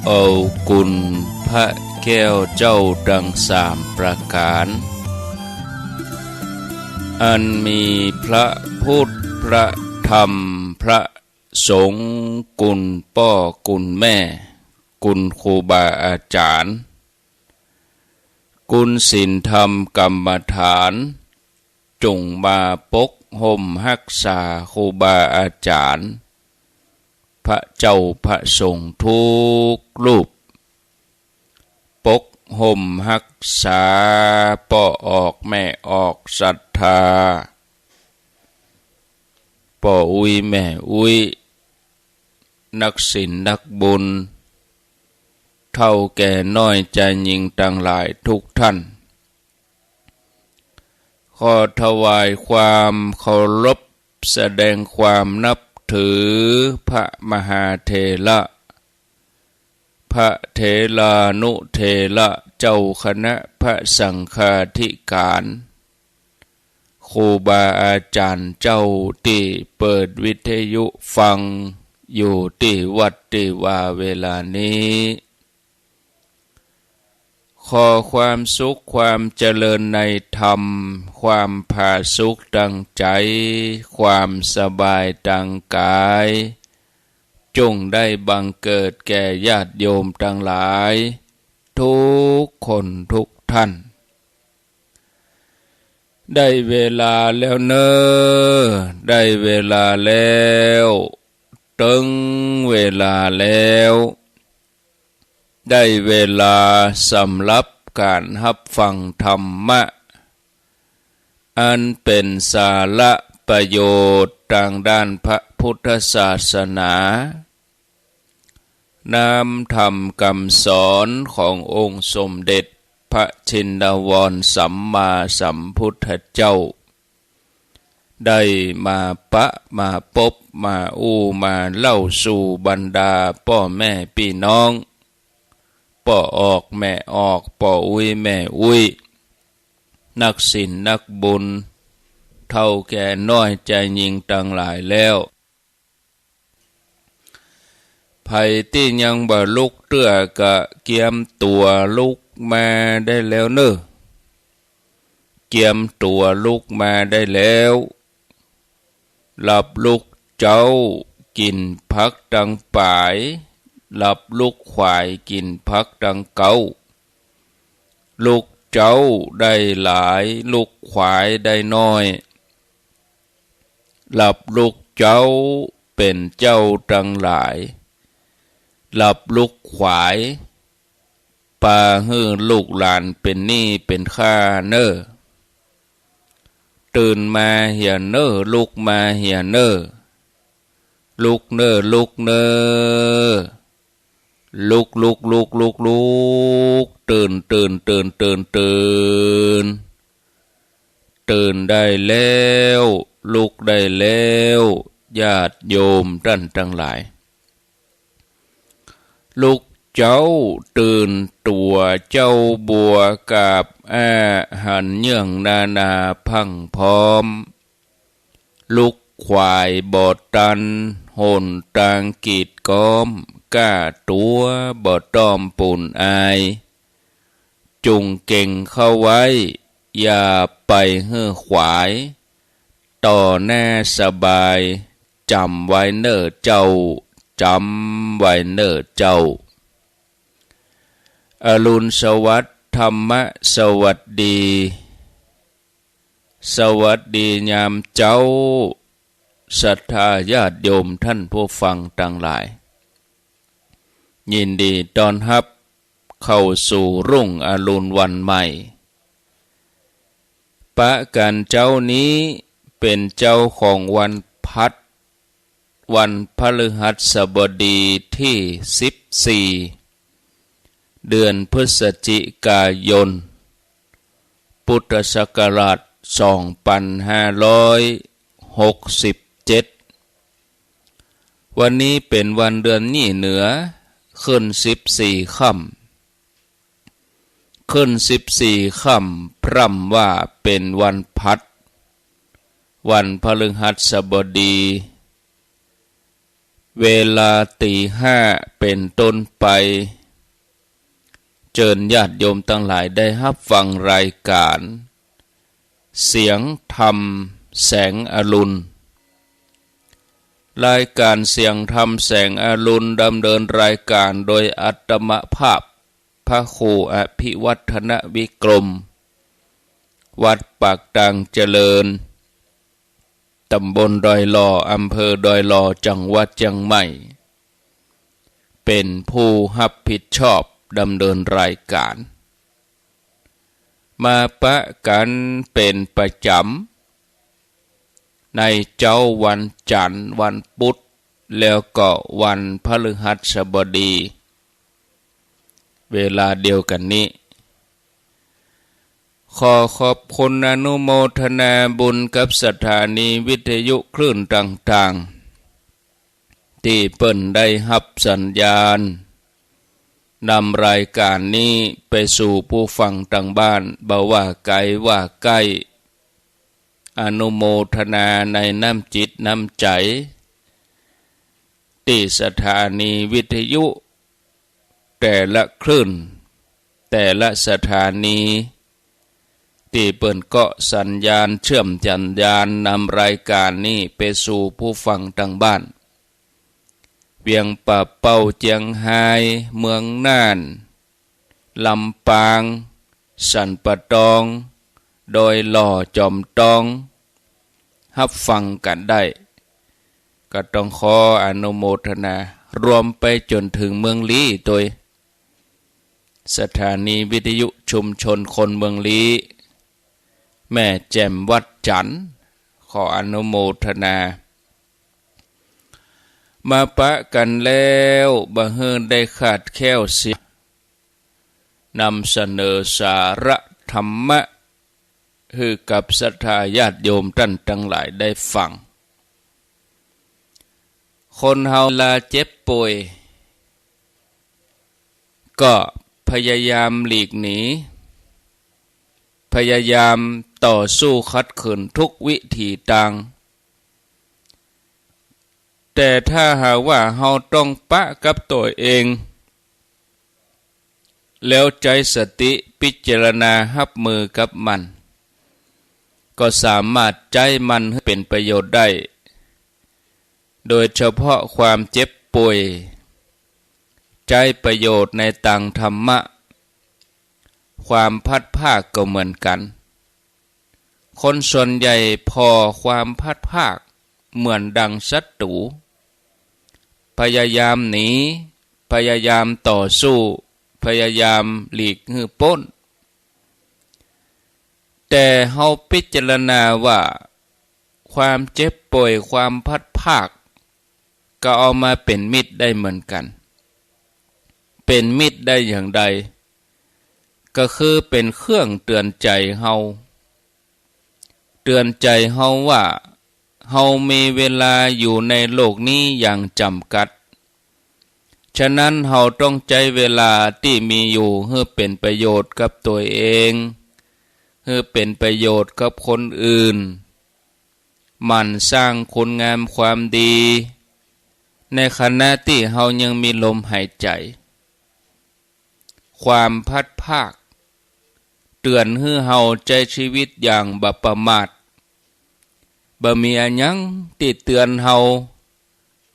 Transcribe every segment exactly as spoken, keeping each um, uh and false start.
เอากุณพระแก้วเจ้าตังสามประก๋าน อันมีพระพุทธ พระธรรม พระสงฆ์ กุณป้อกุณแม่ กุณครูบาอาจ๋ารย์ กุณศีลธรรมกรรมฐาน จุ่งมาปกห่มฮักษาครูบาอาจ๋ารย์ พระเจ้าพระสงฆ์ทุกรูป ปกห่มฮักษาป้อออกแม่ออกศรัทธา ป้ออุ๊ยแม่อุ๊ย นักศีลนักบุญ เฒ่าแก่น้อยจายญิงตังหลายทุกท่าน ขอถวายความเคารพ แสดงความนับถือพระมหาเถระ พระเถรานุเถระ เจ้าคณะพระสังฆาธิการ ครูบาอาจ๋ารย์เจ้าตี้เปิดวิทยุฟังอยู่ตี้วัดตี้วาเวลานี้ ขอความสุขความเจริญในธรรม ความผาสุกตังใจ๋ ความสบายตังก๋าย จุ่งได้บังเกิดแก่ญาติโยมตังหลาย ทุกคนทุกท่าน ได้เวลาแล้วเน่อ ได้เวลาแล้ว เถิงเวลาแล้ว ได้เวลาสำหรับก๋านฮับฟังธรรมะ อันเป๋นสาระประโยชน์ตางด้านพระพุทธศาสนา น้ำธรรมกำสอนขององค์สมเด็จพระชินวรสัมมาสัมพุทธเจ้า ได้มาปะมาปบมาอู้มาเล่าสู่บรรดาป้อแม่ปี้น้อง ป้อออกแม่ออก ป้ออุ๊ยแม่อุ๊ย นักศีลนักบุญ เฒ่าแก่น้อยจายญิงตังหลายแล้ว ใผตี้ยังบ่ลุกเตื้อก็เกียมตั๋วลุกมาได้แล้วเน่อ เกียมตั๋วลุกมาได้แล้ว หลับลุกเจ๊ากิ๋นผักตังป๋าย หลับลุกขวายกิ๋นผักตังเก๊า ลุกเจ๊าได้หลาย ลุกขวายได้น้อย หลับลุกเจ๊าเป๋นเจ้าตังหลาย หลับลุกขวาย ปาหื้อลูกหลานเป๋นหนี้เป๋นค่าเน่อ ตื่นมาเหียเน่อ ลุกมาเหียเน่อ ลุกเน่อ ลุกเน่อ ลุก ลุก ลุก ลุก ลุก ตื่น ตื่น ตื่น ตื่น ตื่น ตื่นได้แล้ว ลุกได้แล้ว ญาติโยมต้านตังหลาย ลุกเจ๊าตื่นตั๋วเจ๊าบัวกาบอ้าหันเยื่องนานาพรั่งพร้อม ลุกขวายบ่ตัน หนตางกีดก๊อม ก้าตั๋วบ่ต้อมปูนอาย จุ่งเก่งเข้าไว้ อย่าไปหื้อขวาย ต่อหน้าสบาย จ๋ำไว้เน่อเจ้า จ๋ำไว้เน่อเจ้า อรุณสวัสดิ์ ธรรมะสวัสดี สวัสดียามเจ๊า ศรัทธาญาติโยมท่านผู้ฟังตังหลาย ยินดีต้อนฮับเข้าสู่รุ่งอรุณวันใหม่ ปะกั๋นเจ๊านี้เป๋นเจ๊าของวันพัด วันพฤหัสบดีตี้สิบสี่ เดือนพฤศจิกายน พุทธศักราชสองปันห้าร้อยหกสิบเจ็ด วันนี้เป๋นวันเดือนยี่เหนือ ขึ้นสิบสี่ค่ำ ขึ้นสิบสี่ค่ำ พร่ำว่าเป๋นวันพัด วันพฤหัสบดี เวลาตี๋ห้าเป๋นต้นไป เจิญญาติโยมตังหลายได้ฮับฟังรายก๋าน เสียงธรรมแสงอรุณ รายก๋านเสียงธรรมแสงอรุณ ดำเนินรายก๋านโดยอาตมาภาพ พระครูอภิวัฒนวิกรม วัดปากตางเจริญ ต๋ำบลดอยหล่อ อำเภอดอยหล่อ จังหวัดเจียงใหม่ เป๋นผู้ฮับผิดชอบดำเนินรายก๋าน มาปะกั๋นเป๋นประจ๋ำ ในเจ๊าวันจั๋นทร์ วันปุธ แล้วก็วันพฤหัสบดี เวลาเดียวกั๋นนี้ ขอขอบคุณอนุโมทนาบุญกับสถานีวิทยุคลื่นต่างๆ ตี้เปิ้นได้ฮับสัญญาณ นำรายก๋านนี้ไปสู่ผู้ฟังตางบ้าน บ่ว่าไก๋ว่าใก้ อนุโมทนาในน้ำจิตน้ำใจ๋ ตี้สถานีวิทยุแต่ละคลื่น แต่ละสถานี ตี้เปิ้นเกาะสัญญาณ เชื่อมสัญญาณ นำรายก๋านนี้ไปสู่ผู้ฟังตางบ้าน เวียงป่าเป้า เจียงฮาย เมืองน่าน ลำปาง สันป่าตอง ดอยหล่อ จอมตอง ฮับฟังกั๋นได้ ก็ต้องขออนุโมทนา รวมไปจ๋นเถิงเมืองลี้ตวย สถานีวิทยุชุมชนคนเมืองลี้ แม่แจ่มวัดจั๋นทร์ ขออนุโมทนา มาปะกั๋นแล้ว บ่หื้อได้ขาดแคล้วเสีย นำเสนอสาระธรรมะ หื้อกับศรัทธาญาติโยมต้านตังหลายได้ฟัง คนเฮาเวลาเจ็บป่วย ก็พยายามหลีกหนี พยายามต่อสู้ขัดขืนทุกวิถีตาง แต่ถ้าหากว่าเฮาต้องปะกับตั๋วเอง แล้วใจ๊สติพิจารณาฮับมือกับมัน ก็สามารถใจ๊มันหื้อเป๋นประโยชน์ได้ โดยเฉพาะความเจ็บป่วย ใจ๊ประโยชน์ในตางธรรมะ ความพลัดพรากก็เหมือนกั๋น คนส่วนใหญ่ผ่อความพลัดพรากเหมือนดังศัตรู๋ พยายามหนี พยายามต่อสู้ พยายามหลีกหื้อป๊น แต่เฮาพิจารณาว่า ความเจ็บป่วย ความพลัดพราก ก็เอามาเป๋นมิตรได้เหมือนกั๋น เป๋นมิตรได้อย่างใด ก็คือเป๋นเครื่องเตือนใจ๋เฮา เตือนใจ๋เฮาว่า เฮามีเวลาอยู่ในโลกนี้อย่างจ๋ำกัด ฉะนั้นเฮาต้องใจ๊เวลาตี้มีอยู่หื้อเป๋นประโยชน์กับตั๋วเอง หื้อเป๋นประโยชน์กับคนอื่น หมั่นสร้างคุณงามความดี ในขณะตี้เฮายังมีลมหายใจ๋ ความพลัดพราก เตือนหื้อเฮาใจ๊ชีวิตอย่างบ่ประมาท บ่มีอะหยังตี้เตือนเฮา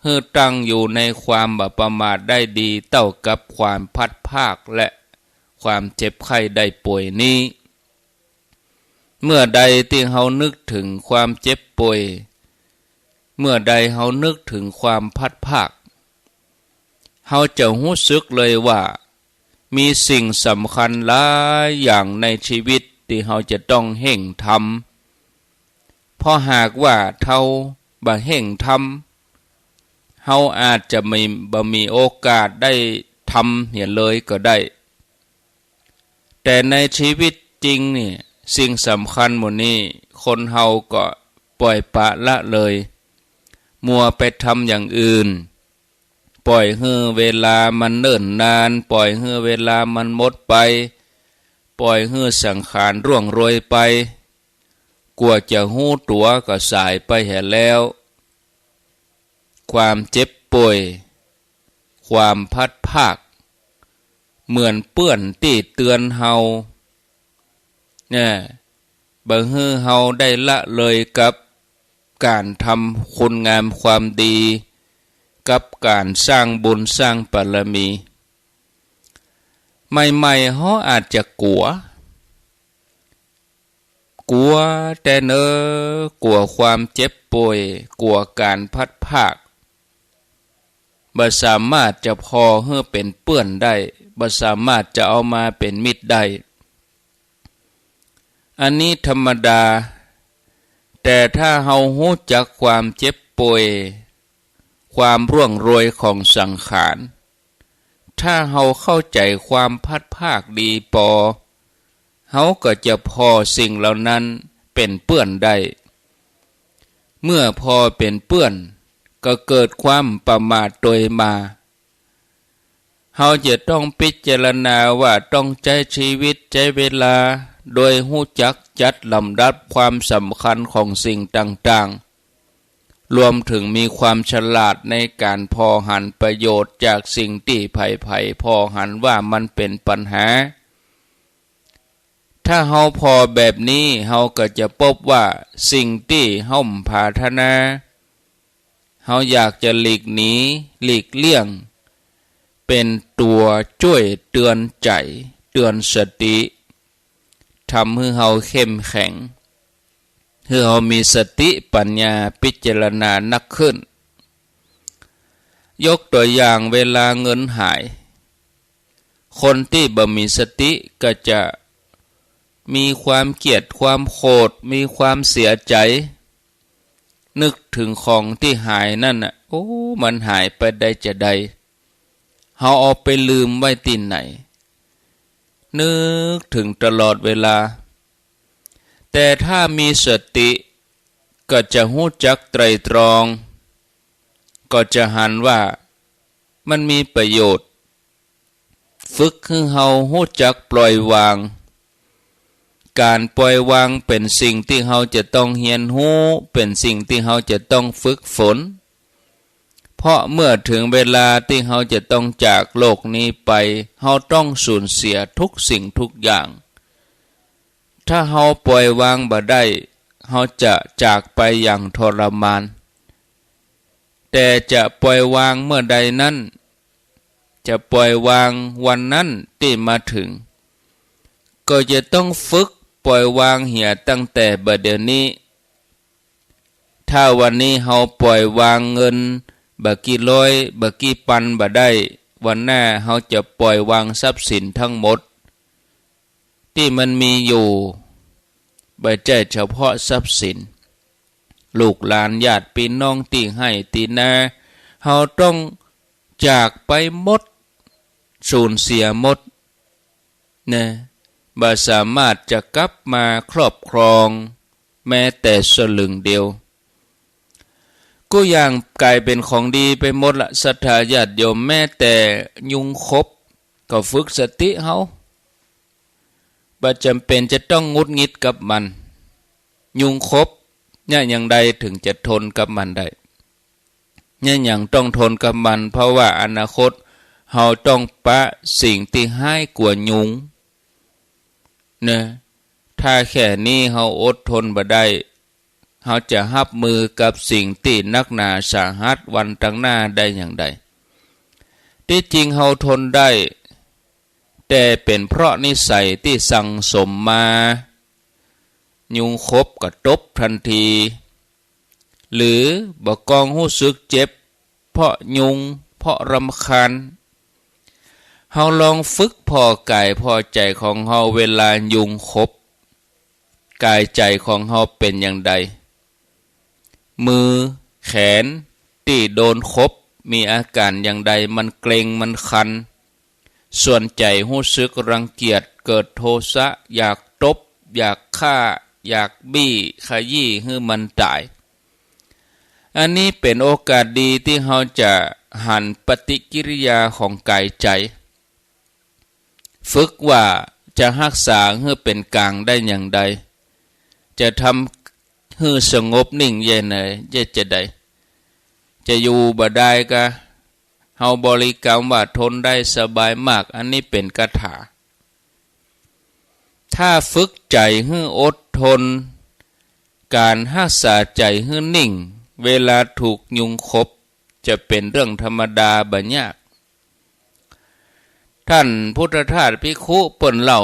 หื้อตั้งอยู่ในความบ่ประมาทได้ดีเต้ากับความพลัดพรากและความเจ็บไข้ได้ป่วยนี้ เมื่อใดตี้เฮานึกเถิงความเจ็บป่วย เมื่อใดเฮานึกเถิงความพลัดพราก เฮาจะฮู้สึกเลยว่า มีสิ่งสำคัญหลายอย่างในชีวิตตี้เฮาจะต้องเฮ่งทำ เพราะหากว่าเฮาบ่เฮ่งทำ เฮาอาจจะบ่ บ่มีโอกาสได้ทำเหียเลยก็ได้ แต่ในชีวิตจริงนี่ สิ่งสำคัญหมู่นี้ คนเฮาก็ป่อยปละละเลย มัวไปทำอย่างอื่น ป่อยหื้อเวลามันเนิ่นนาน ป่อยหื้อเวลามันหมดไป ป่อยหื้อสังขารร่วงโรยไป กว่าจะฮู้ตั๋วก็สายไปเหียแล้ว ความเจ็บ ป่วย ความพลัดพราก เหมือนเปื้อนตี้เตือนเฮา เนี่ย บ่หื้อเฮาได้ละเลยกับก๋านทำคุณงามความดี กับก๋านสร้างบุญสร้างบารมี ใหม่ๆ เฮาอาจจะกั๋ว กั๋วแต๊เน่อ กั๋วความเจ็บป่วย กั๋วก๋านพลัดพราก บ่สามารถจะผ่อหื้อเป๋นเปื้อนได้ บ่สามารถจะเอามาเป๋นมิตรได้ อันนี้ธรรมดา แต่ถ้าเฮาฮู้จักความเจ็บป่วย ความร่วงโรยของสังขาร ถ้าเฮาเข้าใจ๋ความพลัดพรากดีปอ เฮาก็จะผ่อสิ่งเหล่านั้นเป๋นเปื้อนได้ เมื่อผ่อเป๋นเปื้อน ก็เกิดความประมาทตวยมา เฮาจะต้องพิจารณาว่าต้องใจ๊ชีวิตใจ๊เวลา โดยฮู้จักจัดลำดับความสำคัญของสิ่งต่างๆ รวมเถิงมีความฉลาดในก๋านผ่อหันประโยชน์จากสิ่งตี้ใผๆ ผ่อหันว่ามันเป๋นปัญหา ถ้าเฮาผ่อแบบนี้ เฮาก็จะปบว่าสิ่งตี้เฮาบ่ปรารถนา เฮาอยากจะหลีกหนี หลีกเลี่ยง เป๋นตั๋วจ้วยเตือนใจ๋ เตือนสติ ทำหื้อเฮาเข้มแข็ง หื้อเฮามีสติปัญญาพิจารณานักขึ้น ยกตั๋วอย่างเวลาเงินหาย คนตี้บ่มีสติก็จะมีความเกลียดความโขด มีความเสียใจ๋ นึกเถิงของตี้หายนั่นน่ะ โอ้ มันหายไปได้จาใด เฮาเอาไปลืมไว้ตี้ไหน นึกเถิงตลอดเวลา แต่ถ้ามีสติ ก็จะฮู้จักไตร่ตรอง ก็จะหันว่ามันมีประโยชน์ ฝึกหื้อเฮาฮู้จักปล่อยวาง ก๋านปล่อยวางเป๋นสิ่งตี้เฮาจะต้องเฮียนฮู้ เป๋นสิ่งตี้เฮาจะต้องฝึกฝน เพราะเมื่อเถิงเวลาตี้เฮาจะต้องจากโลกนี้ไป เฮาต้องสูญเสียทุกสิ่งทุกอย่าง ถ้าเฮาปล่อยวางบ่ได้ เฮาจะจากไปอย่างทรมาน แต่จะปล่อยวางเมื่อใดนั้น จะปล่อยวางวันนั้นตี้มาเถิง ก็จะต้องฝึกปล่อยวางเหียตั้งแต่บ่าเดี่ยวนี้ ถ้าวันนี้เฮาปล่อยวางเงินบ่ากี่ร้อย บ่ากี่ปันบ่ได้ วันหน้าเฮาจะปล่อยวางทรัพย์สินทั้งหมดตี้มันมีอยู่ บ่ใจ้เฉพาะทรัพย์สิน ลูกหลานญาติปี้น้องตี้ไฮ่ตี้นา เฮาต้องจากไปหมด สูญเสียหมด นะ บ่สามารถจะกลับมาครอบครองแม้แต่สลึงเดียว กู้อย่างก๋ายเป๋นของดีไปหมดละ ศรัทธาญาติโยม แม้แต่ยุงขบ ก็ฝึกสติเฮา บ่จ๋ำเป๋นจะต้องหงุดหงิดกับมัน ยุงขบ เยียะอย่างใดเถิงจะทนกับมันได้ เยียะหยังต้องทนกับมัน เพราะว่าอนาคตเฮาต้องปะสิ่งตี้ฮ้ายกว่ายุง เนาะ ถ้าแค่นี้เฮาอดทนบ่ได้ เฮาจะฮับมือกับสิ่งตี้หนักหนาสาหัสวันตังหน้าได้อย่างใด ตี้จริงเฮาทนได้ แต่เป๋นเพราะนิสัยตี้สั่งสมมา ยุงขบก็ตบตันที หรือบ่กองฮู้สึกเจ็บ เพราะยุง เพราะรำคาญ เฮาลองฝึกผ่อก๋ายผ่อใจ๋ของเฮาเวลายุงขบ ก๋ายใจ๋ของเฮาเป๋นอย่างใด มือ แขน ตี้โดนขบ มีอาก๋ารอย่างใด มันเกร็ง มันคัน ส่วนใจ๋ฮู้สึกรังเกียจ เกิดโทสะ อยากตบ อยากฆ่า อยากบี้ขยี้หื้อมันต๋าย อันนี้เป๋นโอกาสดีตี้เฮาจะหันปฏิกิริยาของก๋ายใจ๋ ฝึกว่าจะฮักษาหื้อเป๋นก๋างได้อย่างใด จะทำหื้อสงบนิ่งเย็นเยียะจะใด จ จะอยู่บ่ได้กา เฮาบริกรรมว่าทนได้สบายมาก อันนี้เป๋นคาถา ถ้าฝึกใจ๋หื้ออดทน ก๋านฮักษาใจ๋หื้อนิ่ง เวลาถูกยุงขบ จะเป๋นเรื่องธรรมดาบ่ยาก ต้านพุทธทาสภิกขุเปิ้นเล่า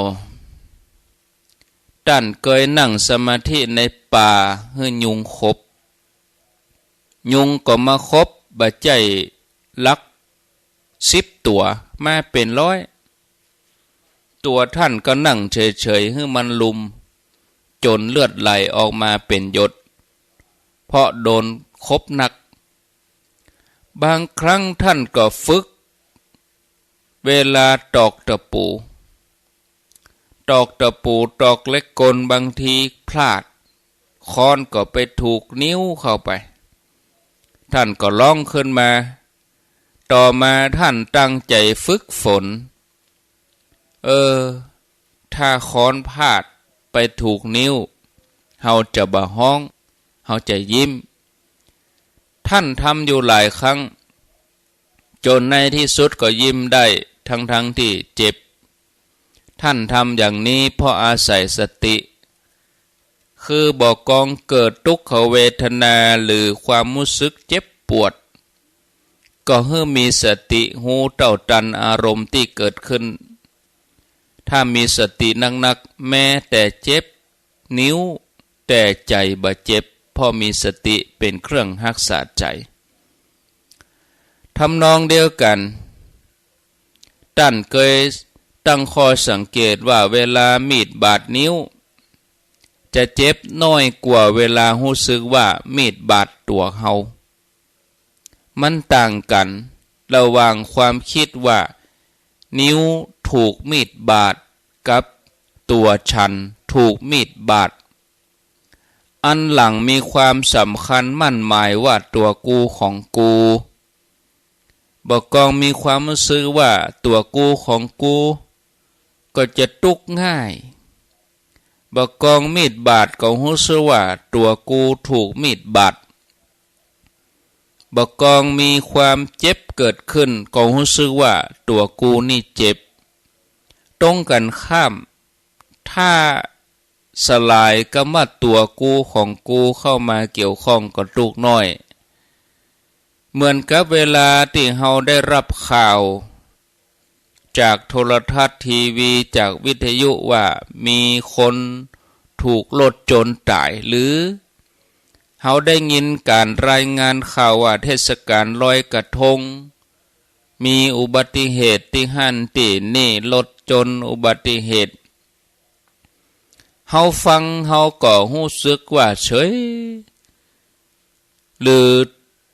ต้านเกยนั่งสมาธิในป่าหื้อยุงขบ ยุงก็มาขบ บ่ใจ้หลักสิบตั๋ว มาเป๋นร้อย ตั๋วต้านก็นั่งเฉยๆ หื้อมันลุม จ๋นเลือดไหลออกมาเป๋นหยด เพราะโดนขบนัก บางครั้งต้านก็ฝึก เวลาตอกตะปู ตอกตะปูตอกเหล็กกล บางทีพลาด ค้อนก็ไปถูกนิ้วเข้าไป ต้านก็ฮ้องขึ้นมา ต่อมาต้านตั้งใจ๋ฝึกฝน เออ ถ้าค้อนพลาดไปถูกนิ้ว เฮาจะบ่ฮ้อง เฮาจะยิ้ม ต้านทำอยู่หลายครั้ง จ๋นในตี้สุดก็ยิ้มได้ ตังๆ ตี้เจ็บ ต้านทำอย่างนี้เพราะอาศัยสติ คือบ่กองเกิดตุ๊กขเวทนาหรือความฮู้สึกเจ็บปวด ก็หื้อมีสติฮู้เต้าตันอารมณ์ตี้เกิดขึ้น ถ้ามีสตินักๆ แม้แต่เจ็บนิ้ว แต่ใจ๋บ่เจ็บ เพราะมีสติเป๋นเครื่องฮักษาใจ๋ ทำนองเดียวกั๋น ต้านเกยตั้งข้อสังเกตว่าเวลามีดบาดนิ้ว จะเจ็บน้อยกว่าเวลาฮู้สึกว่ามีดบาดตั๋วเฮา มันต่างกั๋นระหว่างความกึ๊ดว่า นิ้วถูกมีดบาด กับตั๋วฉันถูกมีดบาด อันหลังมีความสำคัญมั่นหมายว่าตั๋วกูของกู บ่กองมีความฮู้สึกว่าตั๋วกูของกู ก็จะตุ๊กข์ง่าย บ่กองมีดบาดก็ฮู้สึกว่าตั๋วกูถูกมีดบาด บ่กองมีความเจ็บเกิดขึ้นก็ฮู้สึกว่าตั๋วกูนี่เจ็บ ตรงกั๋นข้าม ถ้าสลายกำว่าตั๋วกูของกูเข้ามาเกี่ยวข้องก็ตุ๊กข์น้อย เหมือนกับเวลาตี้เฮาได้ฮับข่าว จากโทรทัศน์ ทีวี จากวิทยุว่ามีคนถูกรถชนต๋าย หรือเฮาได้ยินก๋านรายงานข่าวว่าเทศกาลลอยกระทง มีอุบัติเหตุตี้หั้นตี้นี่ รถชน อุบัติเหตุ เฮาฟังเฮาก็ฮู้สึกว่าเฉย หรือ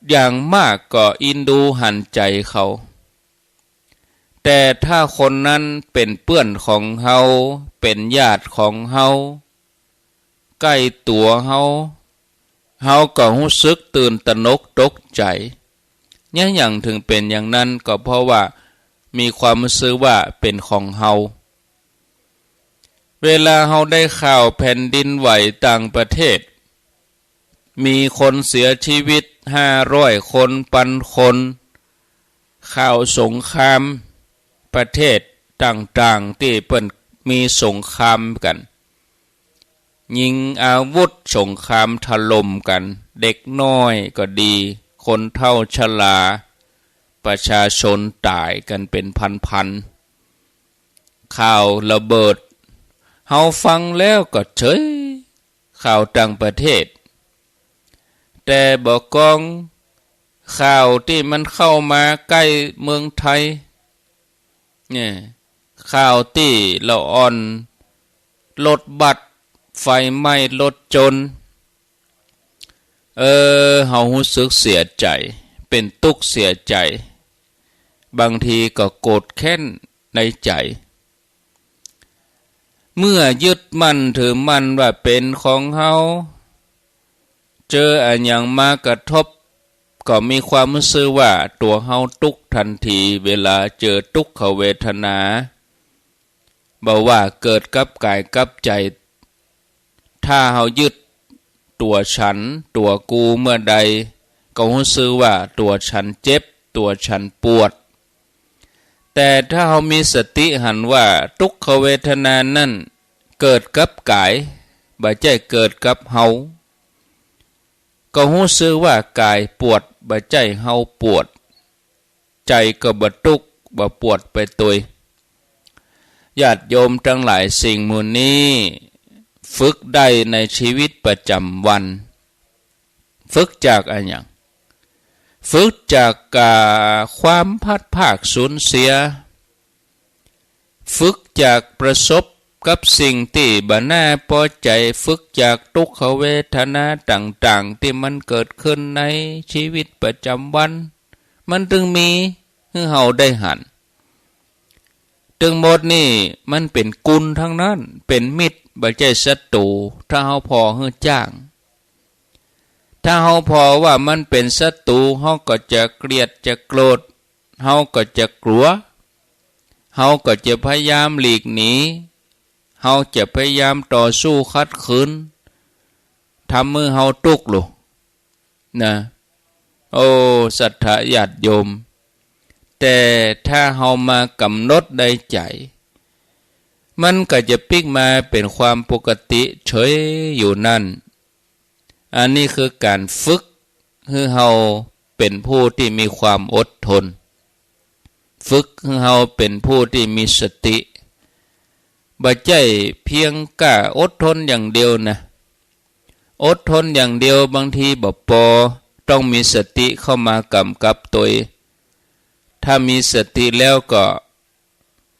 อย่างมากก็อินดูหันใจ๋เขา แต่ถ้าคนนั้นเป๋นเปื้อนของเฮา เป๋นญาติของเฮา ใก้ตั๋วเฮา เฮาก็ฮู้สึกตื่นตระหนกตกใจ๋ เยียะหยังเถิงเป๋นอย่างนั้น ก็เพราะว่ามีความฮู้สึกว่าเป๋นของเฮา เวลาเฮาได้ข่าวแผ่นดินไหวต่างประเทศ มีคนเสียชีวิตห้าร้อยคน ปันคน ข่าวสงครามประเทศต่างๆ ตี้เปิ้นมีสงครามกั๋น ยิงอาวุธสงครามถล่มกั๋น เด็กน้อยก็ดี คนเฒ่าชรา ประชาชนต๋ายกั๋นเป๋นพันๆ ข่าวระเบิด เฮาฟังแล้วก็เฉย ข่าวต่างประเทศ แต่บ่กองข่าวตี้มันเข้ามาใก้เมืองไทย เนี่ย ข่าวตี้ละอ่อน รถบัสไฟไหม้ รถชน เออ เฮาฮู้สึกเสียใจ๋ เป๋นตุ๊กข์เสียใจ๋ บางทีก็โกรธแค้นในใจ๋ เมื่อยึดมั่นถือมั่นว่าเป๋นของเฮา เจออะหยังมากระทบ ก็มีความฮู้สึกว่าตั๋วเฮาตุ๊กข์ตันที เวลาเจอตุ๊กขเวทนา บ่ว่าเกิดกับก๋ายกับใจ๋ ถ้าเฮายึดตั๋วฉัน ตั๋วกูเมื่อใด ก็ฮู้สึกว่าตั๋วฉันเจ็บ ตั๋วฉันปวด แต่ถ้าเฮามีสติหันว่าทุกขเวทนานั้นเกิดกับก๋าย บ่ใจ้เกิดกับเฮา ก็ฮู้สึกว่ากายปวด บ่ใจ้เฮาปวด ใจ๋ก็บ่ตุ๊กข์บ่ปวดไปตวย ญาติโยมตังหลาย สิ่งหมู่นี้ฝึกได้ในชีวิตประจ๋ำวัน ฝึกจากอะหยัง ฝึกจาก อ่า ความพลัดพรากสูญเสีย ฝึกจากประสบกับสิ่งตี้บ่น่าปอใจ๋ ฝึกจากทุกขเวทนาต่างๆ ตี้มันเกิดขึ้นในชีวิตประจ๋ำวัน มันตึงมีหื้อเฮาได้หัน ตึงหมดนี้มันเป๋นกุณตังนั้น เป๋นมิตร บ่ใจ้ศัตรู๋ ถ้าเฮาผ่อหื้อจ้าง ถ้าเฮาผ่อว่ามันเป๋นศัตรู๋ เฮาก็จะเกลียดจะโกรธ เฮาก็จะกั๋ว เฮาก็จะพยายามหลีกหนี เฮาจะพยายามต่อสู้ขัดขืน ทำหื้อเฮาตุ๊กข์ลูก นะ โอ้ ศรัทธาญาติโยม แต่ถ้าเฮามากำหนดในใจ๋ มันก็จะปิ๊กมาเป๋นความปกติเฉยอยู่นั้น อันนี้คือก๋านฝึกหื้อเฮาเป๋นผู้ตี้มีความอดทน ฝึกหื้อเฮาเป๋นผู้ตี้มีสติ บ่ใจ้เพียงก้าอดทนอย่างเดียวนะ อดทนอย่างเดียวบางทีบ่ปอ ต้องมีสติเข้ามากำกับตวย ถ้ามีสติแล้วก็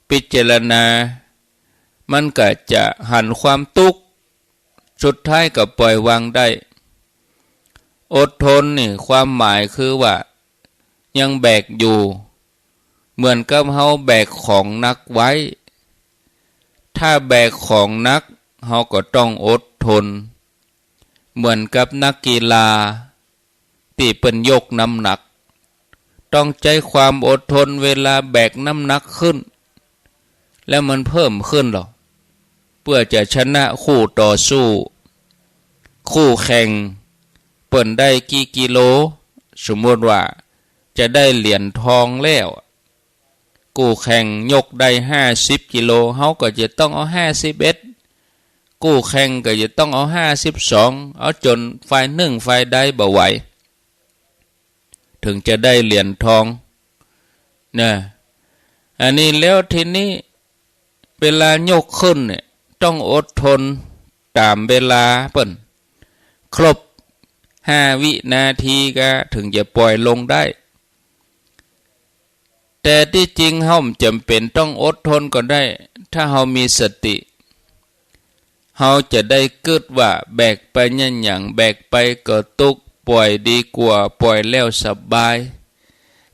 พิจารณา มันก็จะหันความตุ๊กข์ สุดท้ายก็ปล่อยวางได้ อดทนนี่ความหมายคือว่ายังแบกอยู่ เหมือนกับเฮาแบกของหนักไว้ ถ้าแบกของหนัก เฮาก็ต้องอดทน เหมือนกับนักกีฬาตี้เปิ้นยกน้ำหนัก ต้องใจ๊ความอดทนเวลาแบกน้ำหนักขึ้น แล้วมันเพิ่มขึ้นหรอ เปื้อจะชนะคู่ต่อสู้ คู่แข่งเปิ้นได้กี่กิโล สมมุติว่าจะได้เหรียญทองแล้ว คู่แข่งยกได้ห้าสิบกิโล เฮาก็จะต้องเอาห้าสิบเอ็ด คู่แข่งก็จะต้องเอาห้าสิบสอง เอาจ๋นฝ่ายนึ่งฝ่ายใดบ่ไหว เถิงจะได้เหรียญทองนะ อันนี้แล้วทีนี้เวลายกขึ้นเนี่ยต้องอดทนต๋ามเวลาเปิ้น ครบห้าวินาทีก็เถิงจะปล่อยลงได้ แต่ตี้จริงเฮาบ่จ๋ำเป๋นต้องอดทนก็ได้ ถ้าเฮามีสติ เฮาจะได้กึ๊ดว่าแบกไปเยียะหยัง แบกไปก็ตุ๊กข์ ป่อยดีกว่า ป่อยแล้วสบาย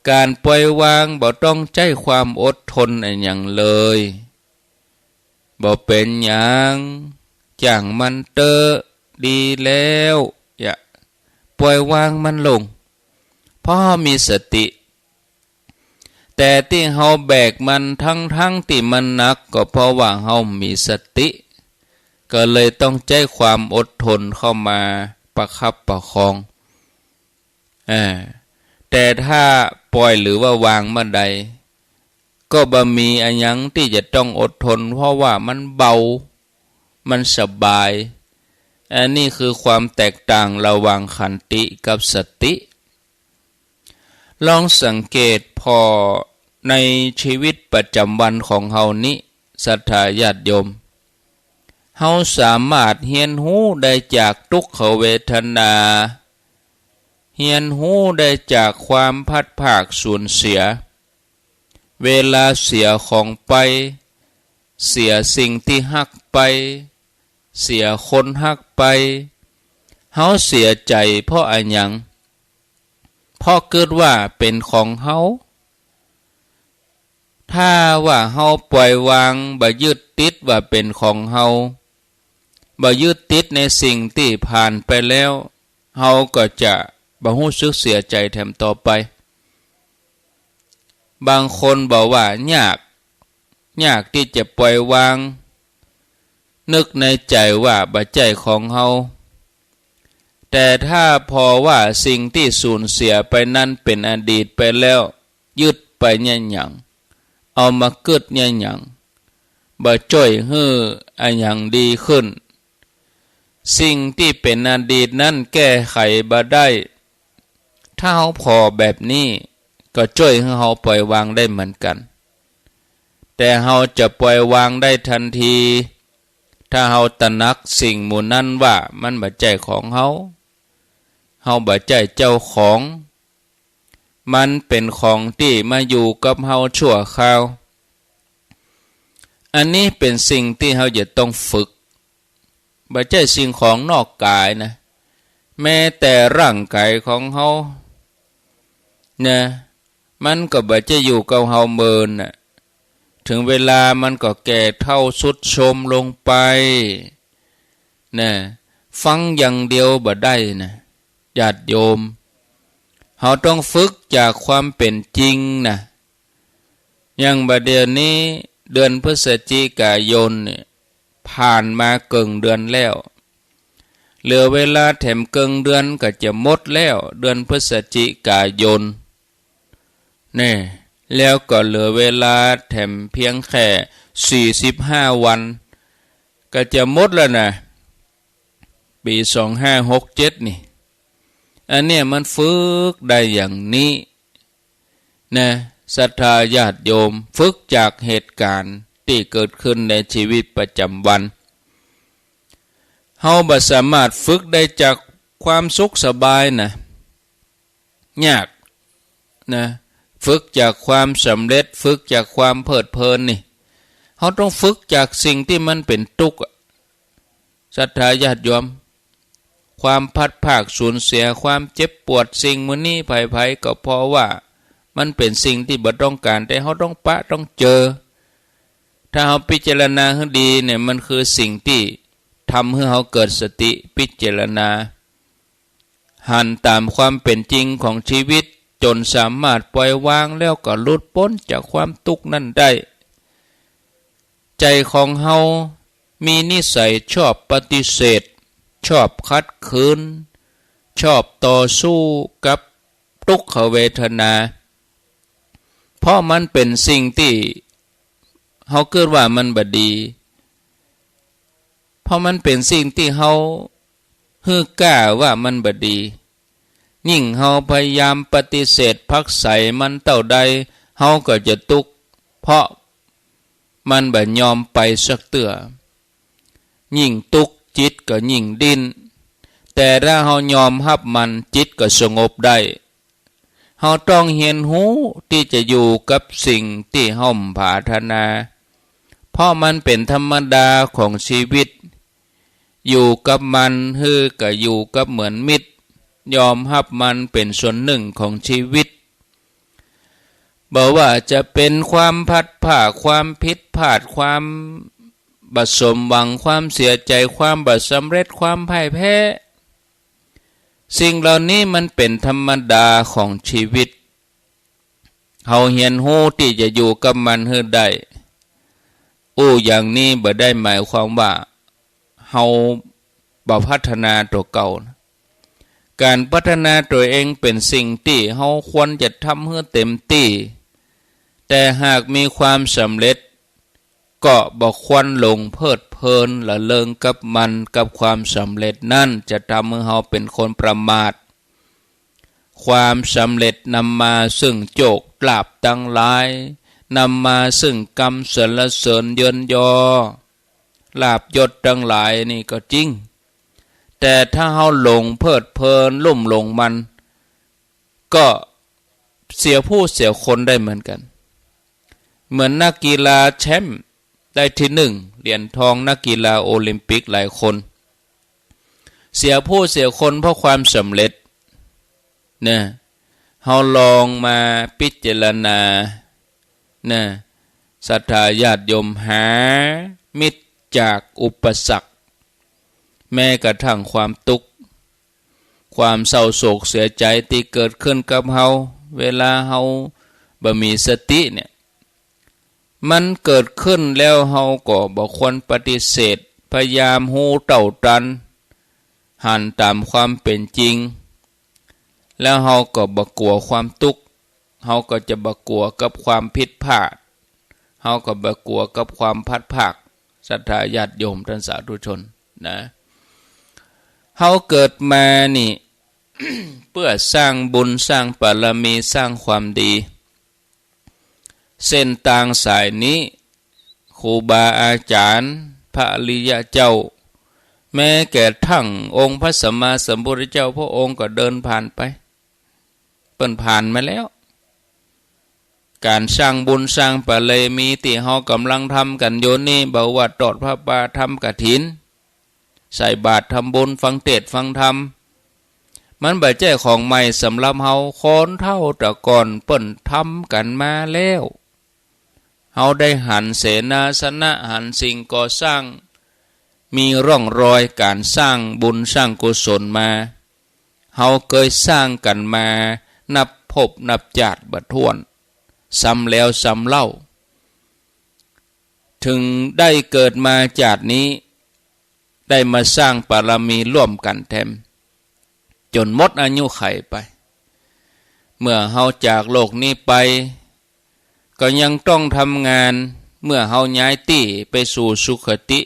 ก๋านปล่อยวางบ่ต้องใจ๊ความอดทนอะหยังเลย บ่เป๋นหยัง จ่างมันเต๊อะ ดีแล้ว อย่า ปล่อยวางมันลง เพราะเฮามีสติ แต่ตี้เฮาแบกมันทั้งๆ ตี้มันหนัก ก็เพราะว่าเฮาบ่มีสติ ก็เลยต้องใจ๊ความอดทนเข้ามาประคับประคอง อ่า แต่ถ้าปล่อยหรือว่าวางเมื่อใด ก็บ่มีอะหยังตี้จะต้องอดทน เพราะว่ามันเบา มันสบาย อันนี้คือความแตกต่างระหว่างขันติกับสติ ลองสังเกตผ่อในชีวิตประจ๋ำวันของเฮานี้ ศรัทธาญาติโยม เฮาสามารถเฮียนฮู้ได้จากทุกขเวทนา เฮียนฮู้ได้จากความพลัดพรากสูญเสีย เวลาเสียของไป เสียสิ่งตี้ฮักไป เสียคนฮักไป เฮาเสียใจ๋เพราะอะหยัง เพราะกึ๊ดว่าเป๋นของเฮา ถ้าว่าเฮาปล่อยวาง บ่ยึดติดว่าเป๋นของเฮา บ่ยึดติดในสิ่งตี้ผ่านไปแล้ว เฮาก็จะบ่ฮู้สึกเสียใจ๋แถมต่อไป บางคนบอกว่ายาก ยากตี้จะปล่อยวาง นึกในใจ๋ว่าบ่ใจ้ของเฮา แต่ถ้าผ่อว่าสิ่งตี้สูญเสียไปนั้นเป๋นอดีตไปแล้ว ยึดไปเยียะหยัง เอามากึ๊ดเยียะหยัง บ่จ้วยหื้ออะหยังดีขึ้น สิ่งตี้เป๋นอดีตนั้นแก้ไขบ่ได้ ถ้าเฮาผ่อแบบนี้ ก็จ้วยหื้อเฮาปล่อยวางได้เหมือนกั๋น แต่เฮาจะปล่อยวางได้ตันที ถ้าเฮาตระหนักสิ่งหมู่นั้นว่ามันบ่ใจ้ของเฮา เฮาบ่ใจ้เจ้าของ มันเป๋นของตี้มาอยู่กับเฮาชั่วคราว อันนี้เป๋นสิ่งตี้เฮาจะต้องฝึก บ่ใจ้สิ่งของนอกก๋ายนะ แม้แต่ร่างก๋ายของเฮา นะ มันก็บ่ใจ้อยู่กับเฮาเมินน่ะ เถิงเวลามันก็แก่เฒ่าทรุดโทรมลงไป นะ ฟังอย่างเดียวบ่ได้นะ ญาติโยม เฮาต้องฝึกจากความเป๋นจริงนะ อย่างบ่าเดี่ยวนี้เดือนพฤศจิกายนเนี่ย ผ่านมาเกิ่งเดือนแล้ว เหลือเวลาแถมเกิ่งเดือนก็จะหมดแล้ว เดือนพฤศจิกายน แน่ แล้วก็เหลือเวลาแถมเพียงแค่สี่สิบห้าวัน ก็จะหมดแล้วนะ ปี๋สองห้าหกเจ็ดนี่ อันเนี้ยมันฝึกได้อย่างนี้ นะ ศรัทธาญาติโยม ฝึกจากเหตุก๋ารณ์ตี้เกิดขึ้นในชีวิตประจ๋ำวัน เฮาบ่สามารถฝึกได้จากความสุขสบายนะ ยากนะ ฝึกจากความสำเร็จ ฝึกจากความเพลิดเพลินนี่ เฮาต้องฝึกจากสิ่งตี้มันเป๋นตุ๊กข์อะ ศรัทธาญาติโยม ความพลัดพรากสูญเสีย ความเจ็บปวด สิ่งหมู่นี้ ใผๆ ก็เพราะว่ามันเป๋นสิ่งตี้บ่ต้องก๋าน แต่เฮาต้องปะต้องเจอ ถ้าเฮาพิจารณาหื้อดีเนี่ย มันคือสิ่งตี้ทำหื้อเฮาเกิดสติพิจารณา หันต๋ามความเป๋นจริงของชีวิต จ๋นสามารถปล่อยวางแล้วก็หลุดป๊นจากความตุ๊กข์นั้นได้ ใจ๋ของเฮามีนิสัยชอบปฏิเสธ ชอบขัดขืน ชอบต่อสู้กับตุ๊กขเวทนา เพราะมันเป๋นสิ่งตี้เฮากึ๊ดว่ามันบ่ดี เพราะมันเป๋นสิ่งตี้เฮาหื้อก้าว่ามันบ่ดี ยิ่งเฮาพยายามปฏิเสธผลักไสมันเต้าใด เฮาก็จะตุ๊กข์ เพราะมันบ่ยอมไปสักเตื้อ ยิ่งตุ๊กข์จิตก็ยิ่งดิ้น แต่ถ้าเฮายอมฮับมัน จิตก็สงบได้ เฮาต้องเฮียนฮู้ตี้จะอยู่กับสิ่งตี้เฮาบ่ปรารถนา เพราะมันเป๋นธรรมดาของชีวิต อยู่กับมันหื้อก็อยู่กับเหมือนมิตร ยอมฮับมันเป๋นส่วนนึ่งของชีวิต บ่ว่าจะเป๋นความพลัดพราก ความผิดพลาด ความบ่สมหวัง ความเสียใจ๋ ความบ่สำเร็จ ความพ่ายแพ้ สิ่งเหล่านี้มันเป๋นธรรมดาของชีวิต เฮาเฮียนฮู้ตี้จะอยู่กับมันหื้อได้ อู้อย่างนี้บ่ได้หมายความว่าเฮาบ่พัฒนาตั๋วเก่านะ ก๋านพัฒนาตั๋วเองเป๋นสิ่งตี้เฮาควรจะทำหื้อเต๋มตี้ แต่หากมีความสำเร็จ ก็บ่ควรหลงเพลิดเพลินระเริงกับมัน กับความสำเร็จนั้นจะทำหื้อเฮาเป๋นคนประมาท ความสำเร็จนำมาซึ่งโจคลาภตังหลาย นำมาซึ่งกำสรรเสริญเยินยอ ลาภยศตังหลายนี่ก็จริง แต่ถ้าเฮาหลงเพลิดเพลินลุ่มหลงมัน ก็เสียผู้เสียคนได้เหมือนกั๋น เหมือนนักกีฬาแชมป์ได้ตี้นึ่งเหรียญทอง นักกีฬาโอลิมปิกหลายคน เสียผู้เสียคนเพราะความสำเร็จ นะ เฮาลองมาพิจารณา นะ ศรัทธาญาติโยม หามิตรจากอุปสรรค แม้กระทั่งความตุ๊กข์ ความเศร้าโศกเสียใจ๋ตี้เกิดขึ้นกับเฮา เวลาเฮาบ่มีสติเนี่ย มันเกิดขึ้นแล้วเฮาก็บ่ควรปฏิเสธ พยายามฮู้เต้าตัน หันต๋ามความเป๋นจริง แล้วเฮาก็บ่กั๋วความตุ๊กข์ เฮาก็จะบ่กั๋วกับความผิดพลาด เฮาก็บ่กั๋วกับความพลัดพราก ศรัทธาญาติโยมต้านสาธุชนนะ เฮาเกิดมานี่ เปื้อสร้างบุญ สร้างบารมี สร้างความดี เส้นตางสายนี้ ครูบาอาจ๋ารย์ พระอริยะเจ้า แม้กระทั่งองค์พระสัมมาสัมพุทธเจ้าพระองค์ก็เดินผ่านไป เปิ้นผ่านมาแล้ว ก๋านสร้างบุญสร้างบารมีตี้เฮาก่ำลังทำกั๋นอยู่นี่ บ่ว่าตอดผ้าป่า ทำกฐิน ใส่บาตร ทำบุญ ฟังเตสน์ฟังธรรม มันบ่ใจ้ของใหม่สำหรับเฮา คนเฒ่าแต่ก่อนเปิ้นทำกั๋นมาแล้ว เฮาได้หันเสนาสนะ หันสิ่งก่อสร้าง มีร่องรอยก๋านสร้างบุญสร้างกุศลมา เฮาเกยสร้างกั๋นมานับภพนับจาติบ่ถ้วน ซ้ำแล้วซ้ำเล่า เถิงได้เกิดมาจาตินี้ ได้มาสร้างบารมีร่วมกั๋นแถม จ๋นหมดอายุขัยไป เมื่อเฮาจากโลกนี้ไป ก็ยังต้องทำงาน เมื่อเฮาย้ายตี้ไปสู่สุคติ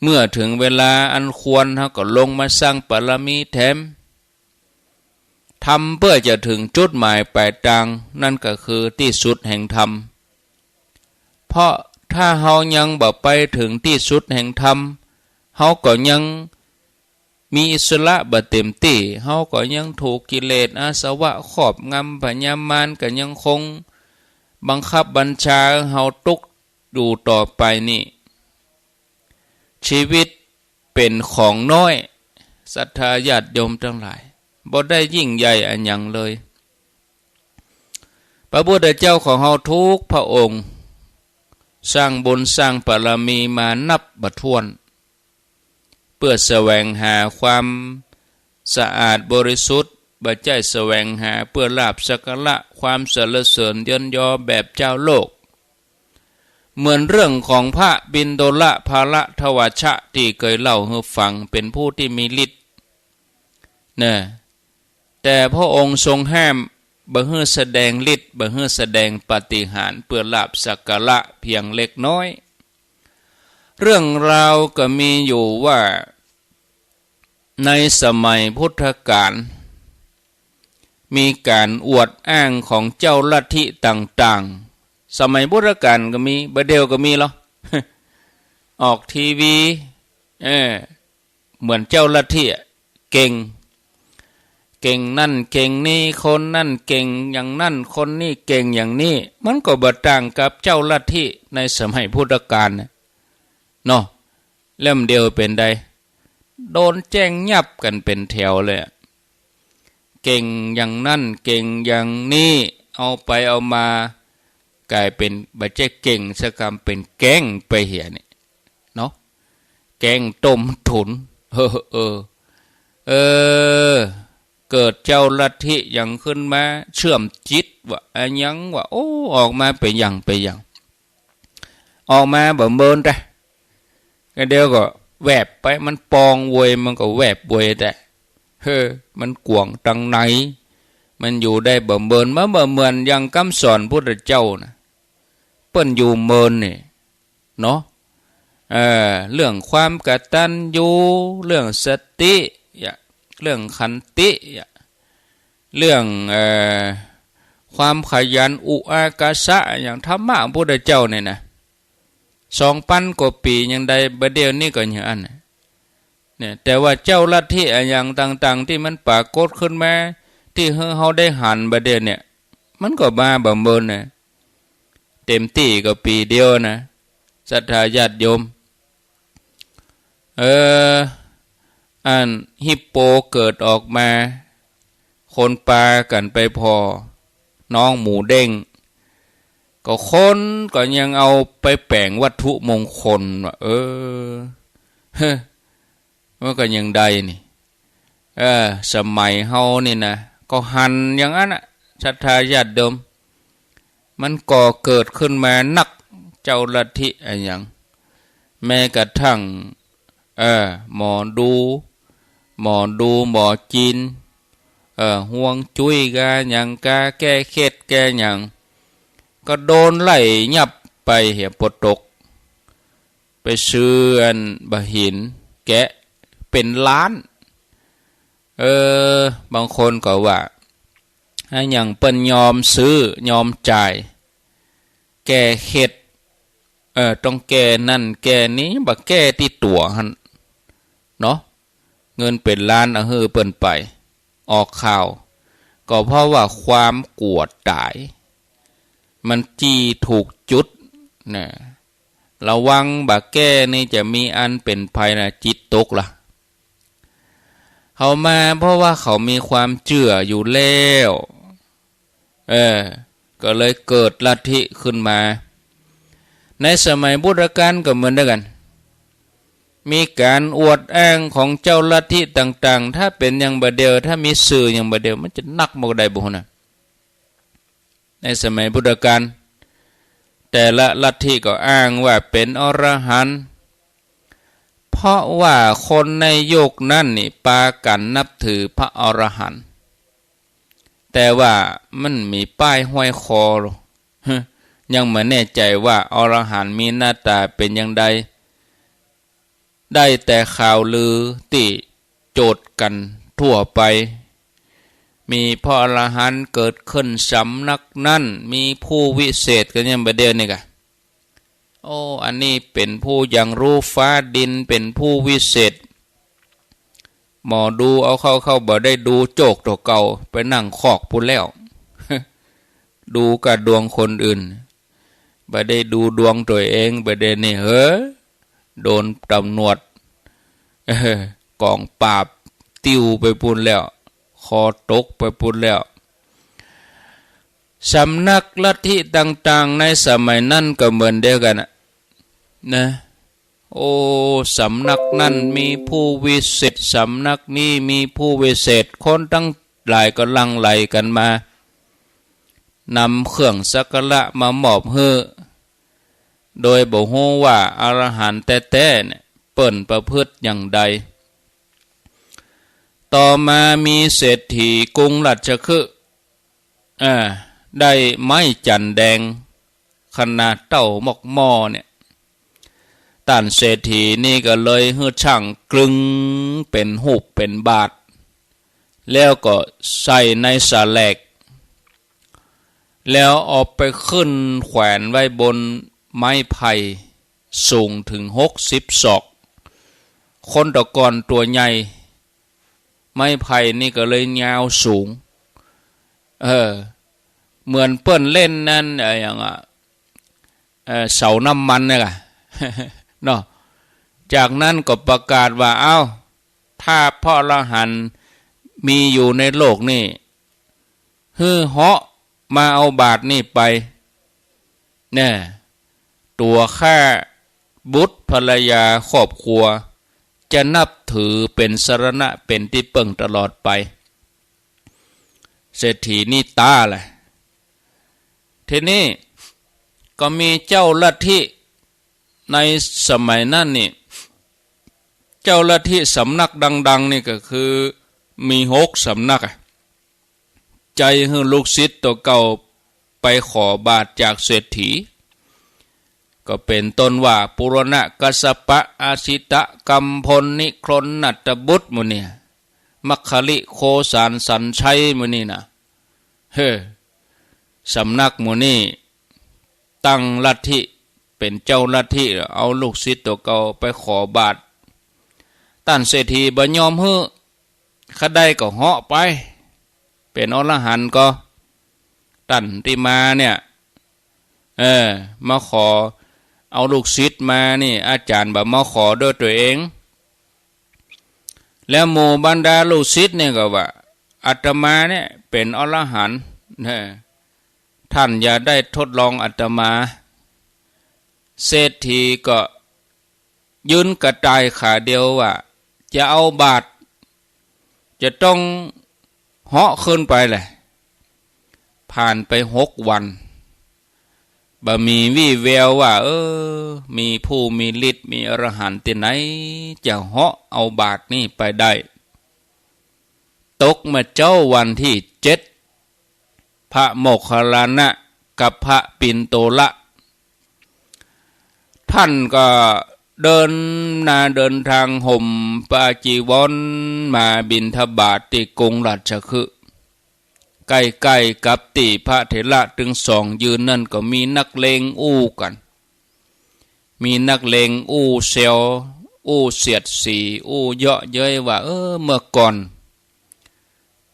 เมื่อเถิงเวลาอันควร เฮาก็ลงมาสร้างบารมีแถม ทำเปื้อจะเถิงจุดหมายป๋ายตาง นั้นก็คือตี้สุดแห่งธรรม เพราะถ้าเฮายังบ่ไปเถิงตี้สุดแห่งธรรม เฮาก็ยังมีอิสระบ่เต๋มตี้ เฮาก็ยังถูกกิเลสอาสวะครอบงำ พญามารก็ยังคงบังคับบัญชาเฮาตุ๊กอยู่ต่อไปนี่ ชีวิตเป๋นของน้อย ศรัทธาญาติโยมตังหลาย บ่ได้ยิ่งใหญ่อะหยังเลย พระพุทธเจ้าของเฮาทุกพระองค์ สร้างบุญสร้างบารมีมานับบ่ถ้วน เปื้อแสวงหาความสะอาดบริสุทธิ์ บ่ใจ้แสวงหาเปื้อลาภสักการะ ความสรรเสริญเยินยอแบบจาวโลก เหมือนเรื่องของพระปิณฑละภาระทวชะตี้เกยเล่าหื้อฟัง เป๋นผู้ตี้มีฤทธิ์ นะ แต่พระองค์ทรงห้ามบ่หื้อแสดงฤทธิ์ บ่หื้อแสดงปาฏิหาริย์เปื้อลาภสักการะเพียงเล็กน้อย เรื่องราวก็มีอยู่ว่า ในสมัยพุทธกาล มีก๋านอวดอ้างของเจ้าลัทธิต่างๆ สมัยพุทธกาลก็มี บ่าเดี่ยวก็มีลอ ออกทีวี เออ เหมือนเจ้าลัทธิอะ เก่ง เก่งนั่นเก่งนี่ คนนั่นเก่งอย่างนั้น คนนี้เก่งอย่างนี้ มันก็บ่ต่างกับเจ้าลัทธิในสมัยพุทธกาลน่ะ เนาะ แล้วบ่าเดี่ยวเป๋นใด โดนแจ้งยับกั๋นเป๋นแถวเลยอะ เก่งอย่างนั้น เก่งอย่างนี้ เอาไปเอามา ก๋ายเป๋นบ่ใจ้เก่งสักกำ เป๋นแก๊งไปเหียนี่ เนาะ แก๊งต้มตุ๋น เออ เออ เออ เกิดเจ้าลัทธิหยังขึ้นมา เชื่อมจิตวะ อะหยังวะ โอ้ ออกมาเป๋นอย่างเป๋นอย่าง ออกมาบ่าเมินแต๊ ก็เดี๋ยวก็แวบไป มันปองเวย มันก็แวบเวยแต๊ เฮ้อ มันกว้างตังไหน มันอยู่ได้บ่าเมิน มันบ่เหมือนอย่างกำสอนพุทธเจ้านะ เปิ้นอยู่เมินนี่ เนาะ เอ่อ เรื่องความกตัญญู เรื่องสติ เรื่องขันติ เรื่อง เอ่อ ความขยัน อุอากาสะ อย่างธรรมะของพุทธเจ้าเนี่ยนะ สองปันกว่าปี๋ยังได้ บ่าเดี่ยวนี้ก็อย่างอั้นน่ะ เนี่ย แต่ว่าเจ้าลัทธิอะหยังต่างๆ ตี้มันปรากฏขึ้นมา ตี้หื้อเฮาได้หันบ่าเดี่ยวเนี่ย มันก็มาบ่าเมินนะ เต๋มตี้ก็ปี๋เดียวนะ ศรัทธาญาติโยม เออ อันฮิปโปเกิดออกมา คนปากั๋นไปผ่อน้องหมูเด้ง ก็คนก็ยังเอาไปแป๋งวัตถุมงคลว่า เออ เฮ้อ มันก็ยังได้นี่ เออ สมัยเฮานี่นะ ก็หันอย่างอั้นน่ะ ศรัทธาญาติโยม มันก่อเกิดขึ้นมานัก เจ้าลัทธิอะหยัง แม้กระทั่ง เออ หมอดู หมอดู หมอจีน เออ ฮวงจุ้ยกาหยัง กาแก้เข็ดแก้หยัง ก็โดนไล่ยับไปเหีย ปอตก ไปซื้ออันบ่าหินแกะเป๋นล้าน เออ บางคนก็ว่า อะหยังเปิ้นยอมซื้อ ยอมจ่าย แก้เข็ด เออ ต้องแก้นั่นแก้นี้ บ่าแก้ตี้ตั๋วหั้น เนาะ เงินเป๋นล้าน เอาหื้อเปิ้นไป ออกข่าว ก็เพราะว่าความกลัวต๋าย มันจี้ถูกจุดนะ ระวังบ่าแก้นี่จะมีอันเป๋นภัยนะ จิตตกละ เขามาเพราะว่าเขามีความเจื้ออยู่แล้ว เออ ก็เลยเกิดลัทธิขึ้นมา ในสมัยพุทธกาลก็เหมือนเดียวกั๋น มีก๋านอวดอ้างของเจ้าลัทธิต่างๆ ถ้าเป๋นอย่างบ่าเดียว ถ้ามีสื่ออย่างบ่าเดียว มันจะนักบ่าใดบ่ฮู้นะ ในสมัยพุทธกาล แต่ละลัทธิก็อ้างว่าเป๋นอรหันต์ เพราะว่าคนในยุคนั้นนี่ปากั๋นนับถือพระอรหันต์ แต่ว่ามันมีป้ายห้อยคอ ยังบ่แน่ใจ๋ว่าอรหันต์มีหน้าต๋าเป๋นอย่างใด ได้แต่ข่าวลือตี้โจษกั๋นทั่วไป มีพระอรหันต์เกิดขึ้นสำนักนั้น มีผู้วิเศษกั๋นอย่างบ่าเดียวนี่กะ โอ้ อันนี้เป๋นผู้หยั่งฮู้ฟ้าดิน เป๋นผู้วิเศษ หมอดูเอาเข้าๆ บ่ได้ดูโจ้กตั๋วเก่า ไปนั่งคอกปู้นแล้ว ดูก้าดวงคนอื่น บ่ได้ดูดวงตั๋วเอง บ่าเดี่ยวนี้ เฮ้อ โดนต๋ำรวจ เออ ก๋องปราบ ติ้วไปปู้นแล้ว คอตกไปปู้นแล้ว สำนักลัทธิต่างๆ ในสมัยนั้นก็เหมือนเดียวกั๋นน่ะ นะ โอ้ สำนักนั้นมีผู้วิเศษ สำนักนี้มีผู้วิเศษ คนตังหลายก็หลั่งไหลกั๋นมา นำเครื่องสักการะมามอบหื้อ โดยบ่ฮู้ว่าอรหันต์แต๊ๆ เนี่ย เปิ้นประพฤติอย่างใด ต่อมามีเศรษฐีกรุงราชคฤห์ อ่า ได้ไม้จั่นแดง ขนาดเต้าหม้อเนี่ย ต้านเศรษฐีนี่ก็เลยหื้อจ้างกลึงเป๋นฮูปเป๋นบาท แล้วก็ใส่ในสาแหลก แล้วเอาไปขึ้นแขวนไว้บนไม้ไผ่ สูงเถิงหกสิบศอก คนตะก่อนตั๋วใหญ่ ไม้ไผ่นี่ก็เลยยาวสูง เออ เหมือนเปิ้นเล่นนั่น เอ่อ อย่างอะ เอ่อ เสาน้ำมันเนี่ยกะ เนาะ จากนั้นก็ประกาศว่า เอ้า ถ้าพระอรหันต์มีอยู่ในโลกนี่ หื้อเหาะมาเอาบาตรนี่ไป แน่ ตั๋วข้า บุตรภรรยาครอบครัว จะนับถือเป๋นสรณะเป๋นตี้เปิ้งตลอดไป เศรษฐีนี่ต๋าแหละ ทีนี้ก็มีเจ้าลัทธิในสมัยนั้นนี่ เจ้าลัทธิสำนักดังๆ นี่ก็คือมีหกสำนักอะ ใจ๊หื้อลูกศิษย์ตั๋วเก่าไปขอบาตรจากเศรษฐี ก็เป๋นต้นว่า ปุรณะ กัสสปะ อาสิตะ กัมพล นิครนทัตบุตร หมู่เนี่ย มัคคลิ โคสาน สัญชัย หมู่นี่นะ เฮ้อ สำนักหมู่นี่ ตั้งลัทธิ เป๋นเจ้าลัทธิ เอาลูกศิษย์ตั๋วเก่าไปขอบาตร ต้านเศรษฐีบ่ยอมหื้อ ใค่ได้ก็เหาะไป เป๋นอรหันต์ก็ ต้านตี้มาเนี่ย เออ มาขอเอาลูกศิษย์มานี่ อาจ๋ารย์บ่ามาขอด้วยตั๋วเอง แล้วหมู่บรรดาลูกศิษย์เนี่ยก็ว่า อาตมาเนี่ยเป๋นอรหันต์ เออ ต้านอย่าได้ทดลองอาตมา เศรษฐีก็ยืนกระต่ายขาเดียวว่า จะเอาบาตร จะต้องเหาะขึ้นไปแหละ ผ่านไปหกวัน บ่มีวี่แววว่า เออ มีผู้มีฤทธิ์ มีอรหันต์ตี้ไหน จะเหาะเอาบาตรนี้ไปได้ ตกเมื่อเจ๊าวันตี้เจ็ด พระโมคคัลลานะกับพระปิณโตละ ท่านก็เดินนาเดินตางห่มปาจีวรมาบิณฑบาตตี้กรุงราชคฤห์ ใก้ๆ กับตี้พระเถระตึงสองยืนนั้นก็มีนักเลงอู้กั๋น มีนักเลงอู้แซว อู้เสียดสี อู้เยาะเย้ยว่า เออ เมื่อก่อน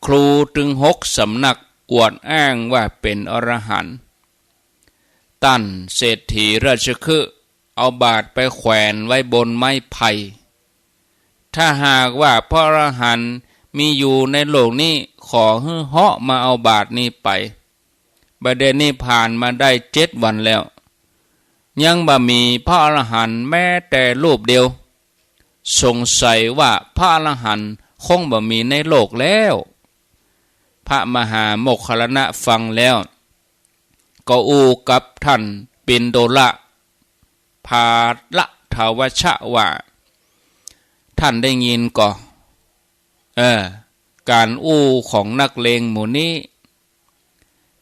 ครูตึงหกสำนักอวดอ้างว่าเป๋นอรหันต์ ต้านเศรษฐีราชคฤห์เอาบาตรไปแขวนไว้บนไม้ไผ่ ถ้าหากว่าพระอรหันต์มีอยู่ในโลกนี้ ขอหื้อเหาะมาเอาบาตรนี้ไป บ่าเดี่ยวนี้ผ่านมาได้เจ็ดวันแล้ว ยังบ่มีพระอรหันต์แม้แต่รูปเดียว สงสัยว่าพระอรหันต์คงบ่มีในโลกแล้ว พระมหาโมคคัลลานะฟังแล้ว ก็อู้กับท่านปิณโตละ ภาละทวัชชะว่า ท่านได้ยินก่อ เออ ก๋านอู้ของนักเลงหมู่นี้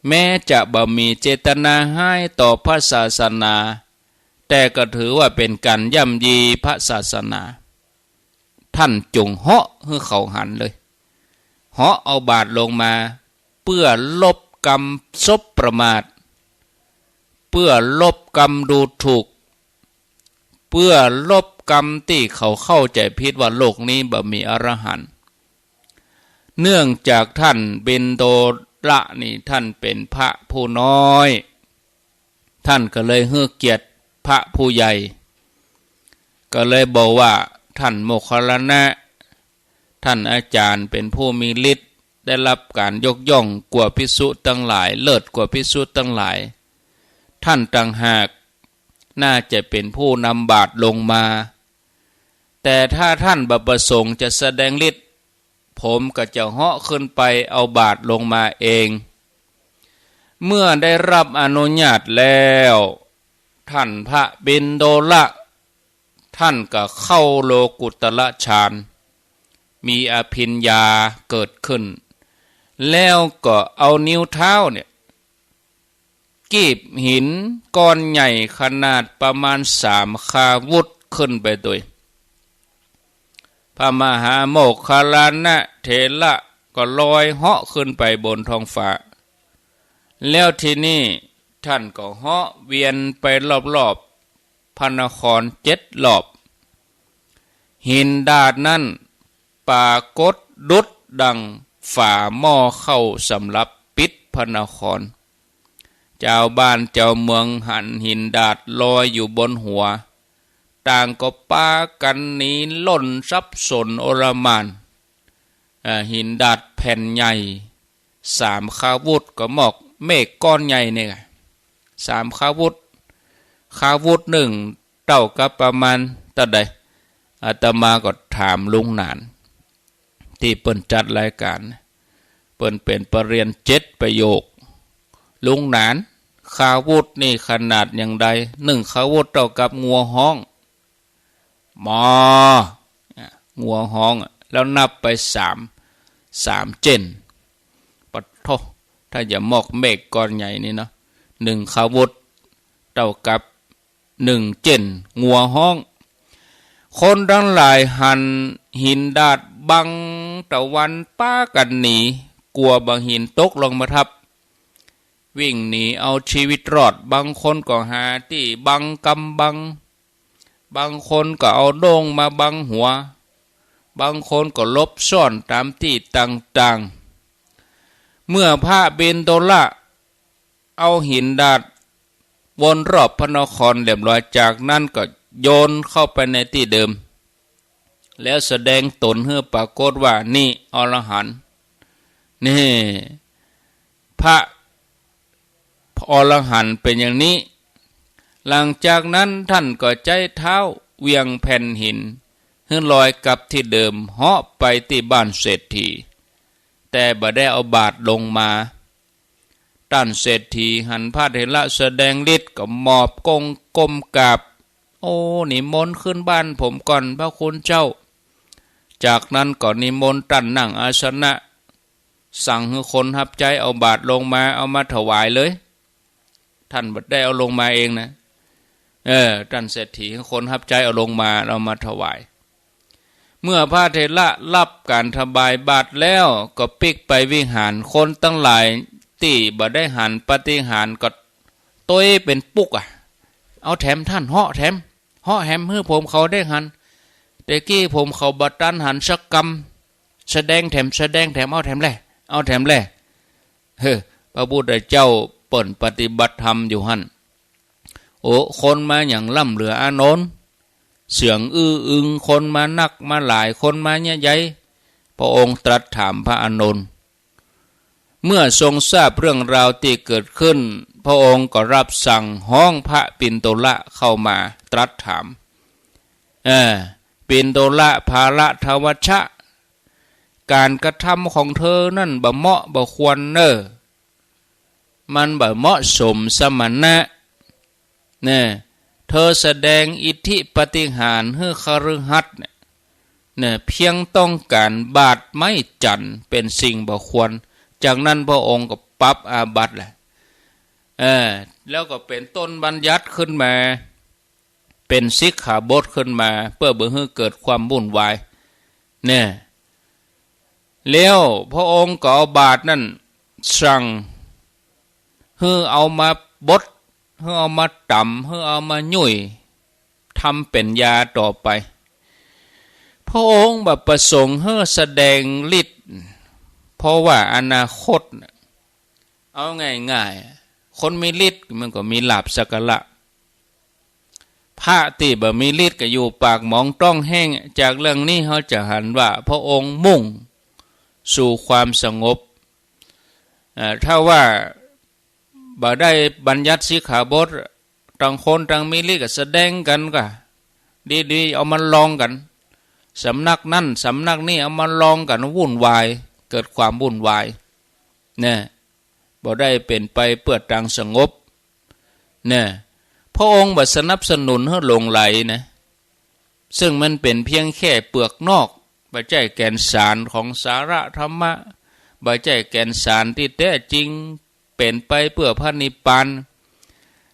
แม้จะบ่มีเจตนาฮ้ายต่อพระศาสนา แต่ก็ถือว่าเป๋นก๋านย่ำยีพระศาสนา ท่านจงเหาะหื้อเขาหันเลย เหาะเอาบาตรลงมา เปื้อลบกำสบประมาท เปื้อลบกำดูถูก เปื้อลบกำตี้เขาเข้าใจ๋ผิดว่าโลกนี้บ่มีอรหันต์ เนื่องจากท่านปิณโตละนี่ท่านเป๋นพระผู้น้อย ท่านก็เลยหื้อเกียรติพระผู้ใหญ่ ก็เลยบอกว่า ท่านโมคคัลลานะ ท่านอาจารย์เป๋นผู้มีฤทธิ์ ได้รับก๋านยกย่องกว่าภิกษุตังหลาย เลิศกว่าภิกษุตังหลาย ท่านต่างหากน่าจะเป๋นผู้นำบาตรลงมา แต่ถ้าท่านบ่ประสงค์จะแสดงฤทธิ์ ผมก็จะเหาะขึ้นไปเอาบาตรลงมาเอง เมื่อได้รับอนุญาตแล้ว ท่านพระปิณโตละ ท่านก็เข้าโลกุตตรฌาน มีอภิญญาเกิดขึ้น แล้วก็เอานิ้วเท้าเนี่ย กีบหินก้อนใหญ่ขนาดประมาณสามคาวุธขึ้นไปโดย พระมหาโมคคัลลานะเถระก็ลอยเหาะขึ้นไปบนท้องฟ้า แล้วทีนี้ท่านก็เหาะเวียนไปรอบๆ พระนครเจ็ดรอบ หินดาดนั้นปรากฏดุจดังฝาหม้อข้าวสำหรับปิดพระนคร จาวบ้านจาวเมืองหันหินดาดลอยอยู่บนหัว ต่างก็ปากั๋นหนีล่นสับสนโอลหม่าน เอ่อ หินดาดแผ่นใหญ่ สามคาวุธก็หมอกเมฆก้อนใหญ่เนี่ย สามคาวุธ คาวุธนึ่งเต้ากับประมาณเต้าใด อาตมาก็ถามลุงหนาน ตี้เปิ้นจัดรายก๋าน เปิ้นเป๋นปรริญญาเจ็ดประโยค ลุงหนาน คาวุธนี่ขนาดอย่างใด นึ่งคาวุธเต้ากับงัวฮ้อง หมอ งัวฮ้อง แล้วนับไปสาม สามเจ้น ปะโธ่ ถ้าจะหมอกเมฆก้อนใหญ่นี่เนาะ นึ่งคาวุธเต้ากับนึ่งเจ้นงัวฮ้อง คนตังหลายหันหินดาดบังตะวันปากั๋นหนี กั๋วบ่าหินตกลงมาทับ วิ่งหนีเอาชีวิตรอด บางคนก็หาตี้บังกำบัง บางคนก็เอาโด่งมาบังหัว บางคนก็หลบซ่อนต๋ามตี้ต่างๆ เมื่อพระปิณโตละเอาหินดาดวนรอบพระนครเรียบร้อย จากนั้นก็โยนเข้าไปในตี้เดิม แล้วแสดงต๋นหื้อปรากฏว่า นี่อรหันต์ นี่ พระอรหันต์เป๋นอย่างนี้ หลังจากนั้นท่านก็ใจ๊เท้าเหวี่ยงแผ่นหินหื้อลอยกลับตี้เดิม เหาะไปตี้บ้านเศรษฐี แต่บ่ได้เอาบาตรลงมา ต้านเศรษฐีหันพระเถระแสดงฤทธิ์ก็หมอบก้มก้มกราบ โอ้ นิมนต์ขึ้นบ้านผมก่อนพระคุณเจ้า จากนั้นก็นิมนต์ต้านนั่งอาสนะ สั่งหื้อคนฮับใจ๊เอาบาตรลงมา เอามาถวายเลย ต้านบ่ได้เอาลงมาเองนะ เออ ต้านเศรษฐีหื้อคนฮับใจ๊เอาลงมา เอามาถวาย เมื่อพระเถระฮับก๋านถวายบาตรแล้ว ก็ปิ๊กไปวิหาร คนตังหลายตี้บ่ได้หันปาฏิหาริย์ก็ตวยเป๋นปุ๊กอะ เอาแถมต้าน เฮาะแถม เฮาะแหมหื้อผมเขาได้หัน แต่กี้ผมเขาบ่ตันหันสักกำ แสดงแถม แสดงแถม เอาแถมแล เอาแถมแล เฮ้อ พระพุทธเจ้าเปิ้นปฏิบัติธรรมอยู่หั้น โอ้ คนมาหยังล้ำเหลืออานนท์ เสียงอื้ออึง คนมานักมาหลาย คนมาเยียะใหญ่ พระองค์ตรัสถามพระอานนท์ เมื่อทรงทราบเรื่องราวตี้เกิดขึ้น พระองค์ก็ฮับสั่งฮ้องพระปิณฑุละเข้ามาตรัสถาม เออ ปิณฑุละ ภาระทวัชชะ ก๋านกระทำของเธอนั้นบ่เหมาะบ่ควรเน่อ มันบ่เหมาะสมสมณะ เนี่ย เธอแสดงอิทธิปาฏิหาริย์หื้อคฤหัสถ์เนี่ย เนี่ย เพียงต้องก๋านบาทไม้จันทร์เป๋นสิ่งบ่ควร จากนั้นพระองค์ก็ปรับอาบัติแหละ เออ แล้วก็เป๋นต้นบัญญัติขึ้นมา เป๋นสิกขาบทขึ้นมา เปื้อบ่หื้อเกิดความวุ่นวาย เนี่ย แล้วพระองค์ก็เอาบาทนั้นสั่ง หื้อเอามาบด หื้อเอามาต๋ำ หื้อเอามายุ่ย ทำเป๋นยาต่อไป พระองค์บ่ประสงค์หื้อแสดงฤทธิ์ เพราะว่าอนาคตน่ะ เอาง่ายๆ คนมีฤทธิ์มันก็มีลาภสักการะ พระตี้บ่มีฤทธิ์ก็อยู่ปากหมองต๊องแห้ง จากเรื่องนี้เฮาจะหันว่าพระองค์มุ่งสู่ความสงบ เอ่อ ถ้าว่าบ่ได้บัญญัติสิกขาบท ต่างคนต่างมีฤทธิ์ก็แสดงกั๋นก็ดีๆ เอามาลองกั๋น สำนักนั้นสำนักนี้เอามาลองกั๋น วุ่นวาย เกิดความวุ่นวาย เนี่ย บ่ได้เป๋นไปเปื้อตางสงบ เนี่ย พระองค์บ่สนับสนุนหื้อหลงใหลนะ ซึ่งมันเป๋นเพียงแค่เปลือกนอก บ่ใจ้แก่นสารของสาระธรรมะ บ่ใจ้แก่นสารตี้แต๊จริง เป๋นไปเปื้อพระนิพพาน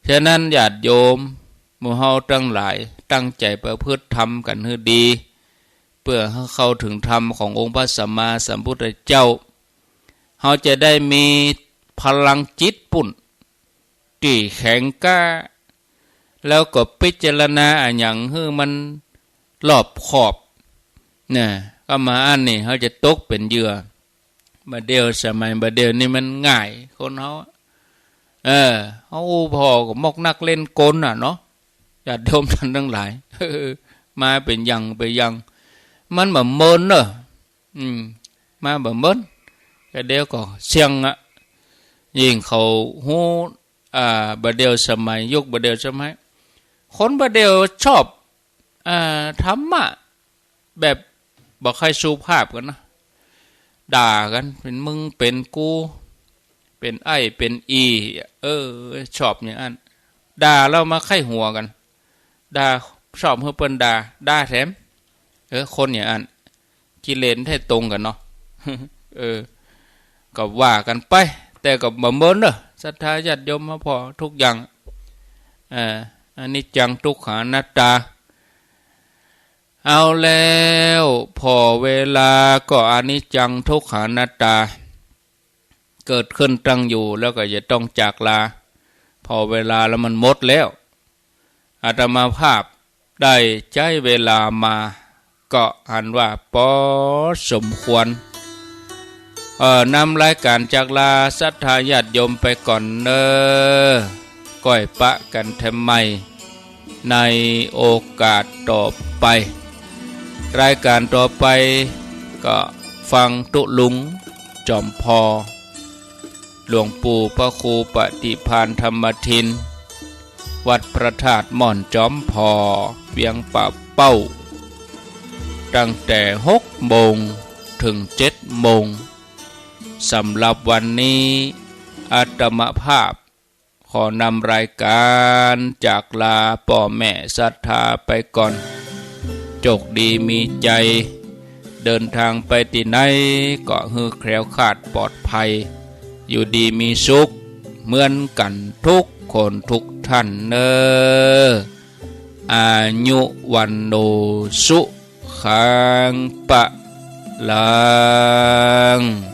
ฉะนั้นญาติโยมหมู่เฮาตังหลาย ตั้งใจ๋ประพฤติธรรมกั๋นหื้อดี เปื้อหื้อเข้าเถิงธรรมขององค์พระสัมมาสัมพุทธเจ้า เฮาจะได้มีพลังจิตปุ้นตี้แข็งกล้า แล้วก็พิจารณาอะหยังหื้อมันรอบคอบ เนี่ย ก็มาอั้นนี่ เฮาจะตกเป๋นเหยื่อ บ่าเดี่ยวสมัยบ่าเดี่ยวนี่มันง่าย คนเฮา เออ เฮาอู้ผ่อก็มกนักเล่นกลน่ะเนาะ ญาติโยมต้านตังหลาย มาเป๋นอย่างเป๋นอย่าง มันบ่เมินเน่อ อืม มาบ่เมิน ก็เดี๋ยวก็เสี่ยงอะ ยิ่งเขาฮู้ อ่า บ่าเดี่ยวสมัย ยุคบ่าเดี่ยวสมัย คนบ่าเดี่ยวชอบ อ่า ธรรมะ แบบบ่ใค่สุภาพกั๋นนะ ด่ากั๋น เป๋นมึงเป๋นกู เป๋นไอ้เป๋นอี่ เออ ชอบอย่างอั้น ด่าแล้วมาใค่หัวกั๋น ด่า ชอบหื้อเปิ้นด่า ด่าแถม เออ คนอย่างอั้น กิเลสแต๊ตรงกั๋นเนาะ เออ ก็ว่ากั๋นไป แต่ก็บ่เมินเน่อ ศรัทธาญาติโยมมาผ่อทุกอย่าง เอ่อ อนิจจังทุกขังอนัตตา เอาแล้ว ผ่อเวลาก็อนิจจังทุกขังอนัตตา เกิดขึ้นตั้งอยู่แล้วก็จะต้องจากลา ผ่อเวลาแล้วมันหมดแล้ว อาตมาภาพได้ใจ๊เวลามา ก็หันว่าปอสมควร เอ่อ นำรายก๋านจากลาศรัทธาญาติโยมไปก่อนเน่อ ก้อยปะกั๋นแถมใหม่ ในโอกาสต่อไป รายก๋านต่อไปก็ฟังตุ๊ลุงจ๋อมผ่อ หลวงปู่พระครูปฏิภาณธรรมทิน วัดพระธาตุม่อนจ๋อมผ่อ เวียงป่าเป้า ตั้งแต่หกโมงเถิงเจ็ดโมง สำหรับวันนี้ อาตมาภาพ ขอนำรายก๋านจากลาป้อแม่ศรัทธาไปก่อน โจคดีมีใจ๋ เดินตางไปตี้ไหนก็หื้อแคล้วคลาดปลอดภัย อยู่ดีมีสุขเหมือนกั๋นกู้คนกู้ต้านเน่อ อายุ วัณโณ สุขัง พลัง